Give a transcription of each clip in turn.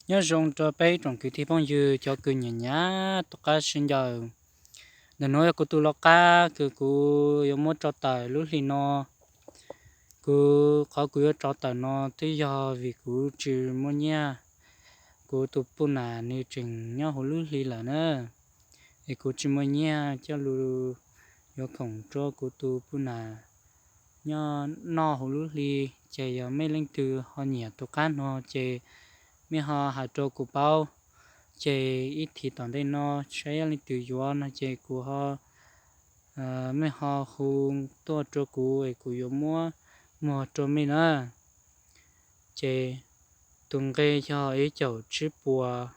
Nyob zoo rau peb tsoom kwv tij phooj ywg cov kws nyiam nyiam tom qab sib ncaws. Ntawm nuav yog kuv tus laj qab kws kuv yuav muab tso tawm lub hli no. Kuv, qhov kuv yuav tso tawm no twb yog vim kuv tsis muaj nyiaj. Kuv tus puj nam nws tseem nyob huv lub hli lawm na, es kuv tsis muaj nyiaj coj lug yuav khoom rua kuv tus puj nam nyob noj huv lub hli. Ces yog mej leej twg ho nyiam tus qab no ces mej ho has rua kuv paub. Ces ib thim tom ntej no saib yog leej twg yuav no ces kuv ho, mej ho hu tuaj rua kuv es kuv yuav muab muag rua mej na. Ces tus nqe yog ib caum tsib puas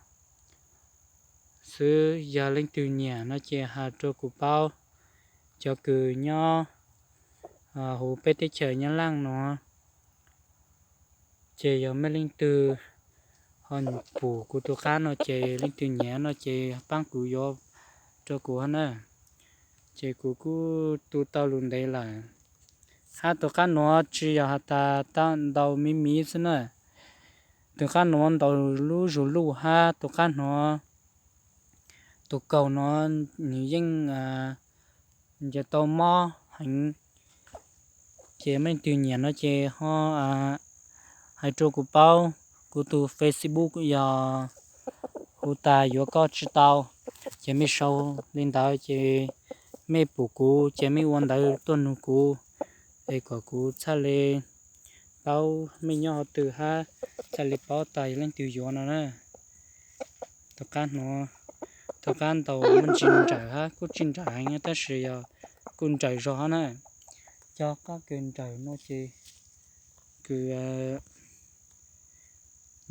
xwb, yog leej twg nyiam no ces has rua kuv paub. Cov kws nyob huv peb teb chaws Nyab Laaj no, ces yog mej leej twg ho pum kuv tus qab no ces leej twg nyiam no ces paab kuv yuav rua kuv hab na. Ces kuv kuj tu tau lug ntev lawm. Hab tus qab nuav tsis yog has tas ntau miv miv xwb na. Tus qab nuav ntau lub zug luj hab tus qab nuav, tus kaug nuav nws yeej ncaws tau mob heev. Ces mej leej twg nyiam no ces ho hais rua kuv paub. Kuv tus Facebook yog hu tas yuav koj tsi tau. Ces mej sau li ntawd ces mej pum kuv ces mej ua ntawv tuaj nug kuv es kom kuv txhaj le paub mej nyob hov twg hab txhaj le paub tas yog leej twg yuav no na. Tus qab nuav, tus qab ntau muaj ntsis nrawm hab kuj tsis nrawm heev tab sis yog kuj nrawm zog hab na. Cov qab kws nrawm no ces kws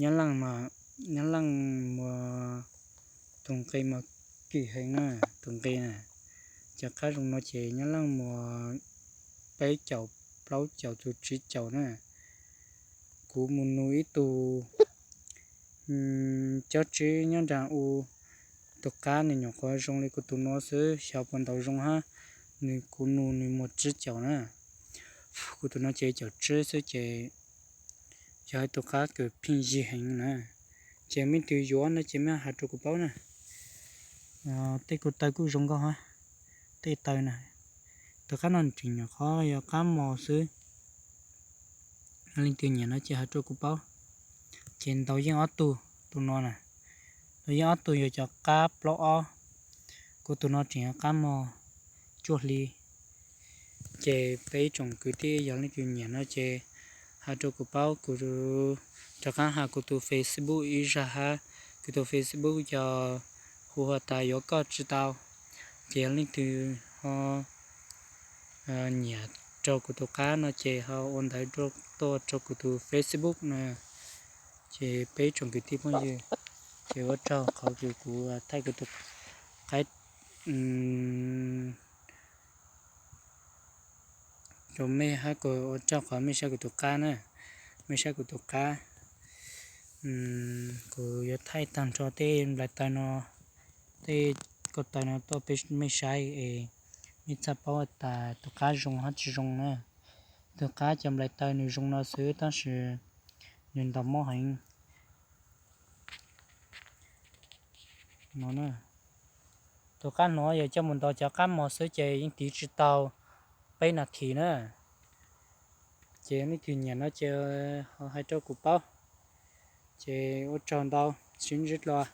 Nyab Laaj, Nyab Laaj muag tus nqe mas kim heev na, tus nqe na. Cov qab zoo no ces Nyab Laaj muag peb caum plaub caum txug tsib caum na. Kuv mus nug ib tug cob tsib nyob nraag u, tus qab nws nyuam qhuav zoo li kuv tus nuav xwb, xyov puas ntau zoo hab. Nws, kuv nug nws muag tsib caum na. Kuv tus nuav ces caum tsib xwb ces yog ib tug qab kws pheej yig heev na. Ces mej leej twg yuav no ces mej has rua kuv paub na. Tej ko taw kuj zoo nkauj hab, tej taw na. Tus qab no tseem nyuam qhuav yog qab mos xwb. Leej twg nyiam no ces has rua kuv paub. Ces ntaus yeej ob tug, tus no na, ntaus yeej ob tug yog cov qab plaub ob. Kuv tus no tseem yog qab mos cuaj hli. Ces peb ib tsoom kwv tij yog leej twg nyiam no ces has rua kuv paub, kuv rov qab has kuv tus Facebook ib zag hab. Kuv tus Facebook yog hu has tas yuav koj tsi tau. Ces yog leej twg ho nyiam rau kuv tus qab no ces ho ua ntawv tuaj rau kuv tus Facebook na. Ces peb ib tsoom kwv tij phooj ywg, ces ua tsaug qhov kws kuv thaij kuv tus qaib rau mej hab kuj ua tsaug qhov mej saib kuv tus qab na, mej saib kuv tus qab. Kuv yuav thaij taag nrho tej nplais taw no, tej ko taw no tuaj peb mej saib es mej txhaj paub tas tus qab zoo hab tsi zoo na. Tus qab cov nplais taw nws zoo no xwb tab sis nws ntaus mob heev no. Tus qab nuav yog coj mus ntaus cov qab mos xwb ces yeej tiv tsi tau peb nas this na. Ces leej twg nyiam no ces ho hais rau kuv paub. Ces ua tsaug ntau, sib ntsib dlua.